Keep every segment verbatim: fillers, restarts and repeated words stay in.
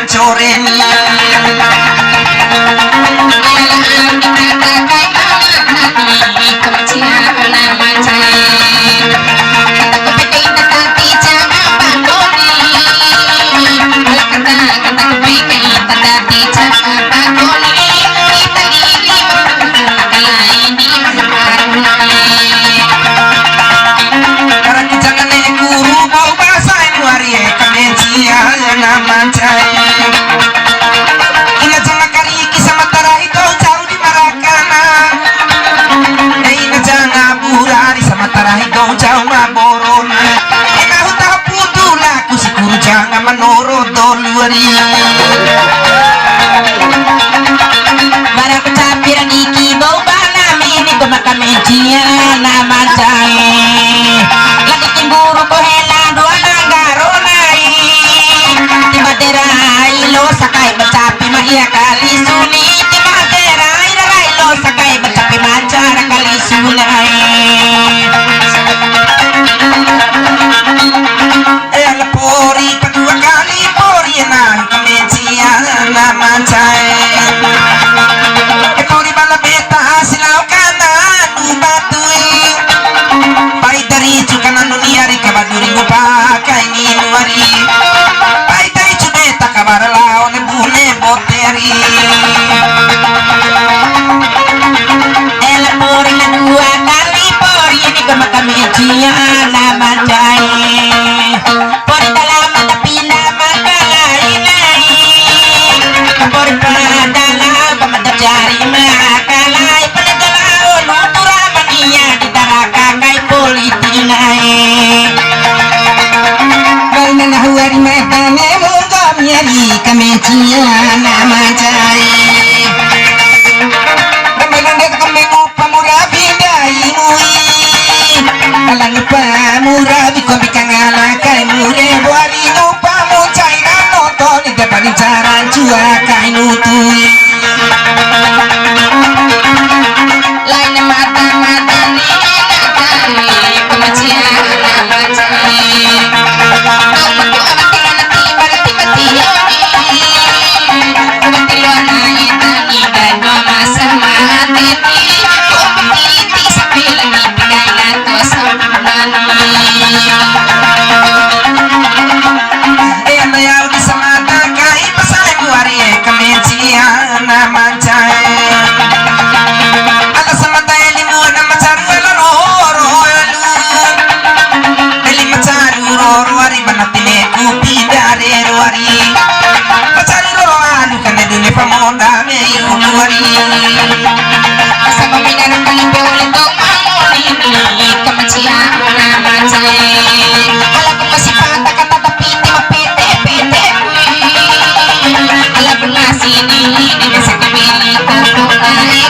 Coreni. Karaku janga ne'e guru bau bahasa enu arie kamencia na mancai. Ina janga kariki sama tarahi dou jauh di marakana. Dei ina janga burari sama tarahi dou jauh ma borona. Ina huta putu laku si guru janga manoro dolu ari. Bara ku capi ra diki bau bana mini ku maka mencia na mancai. Lagi timburu ko hela dua nanggaro nai. Tiba derai lo sakai bacapi ma ia kali suni. Tiba derai rai lo sakai bacapi mancara kali sunai. E ala pori padua kali pori e nang kamencia na mancai. E pori bala beta asi lao kana nu batui. Pai dari cukana nu niari kabaduri ngupa kai ni nuari. Pai dari cubeta kabara lao ne bune boteri. Ela pori na dua kali pori ini ke makam Ciana mancai. Pori dalam mata pindah makalai nai. Pori pada dalam mata cari makalai. Pori dalam nutura mania di taraka kai politik nai. Baina nahu ari mata ne munggo miari kamencia na mancai. Kamengu pamura bidai mui. Kalangi pamura biko bikangala kai mure buari ngupa muncai nano toni depani cara jua kai nutui. Lain mata-mata ni enak kali kemacian macam. Aku amat kena tiba-tiba. Eli macaru roro ari mana tine ku pindare roari. Macaru roro anu kane dune pamonda me iu nuari. Asa pamina rukani pe ole to mamoni ni kamacia na macae. Ala ku masih patah kata tapi ti ma pete pete. Ala ku masih ni ni masa kameli koko ai.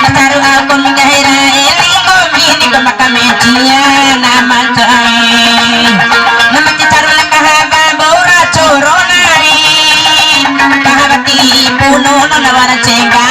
Mataru au komi dahe ra eli komi ni ko maka mencia na mancai. Na maci caru la kaha ba bora coro nai. Kaha ba tipu nono na wara cengga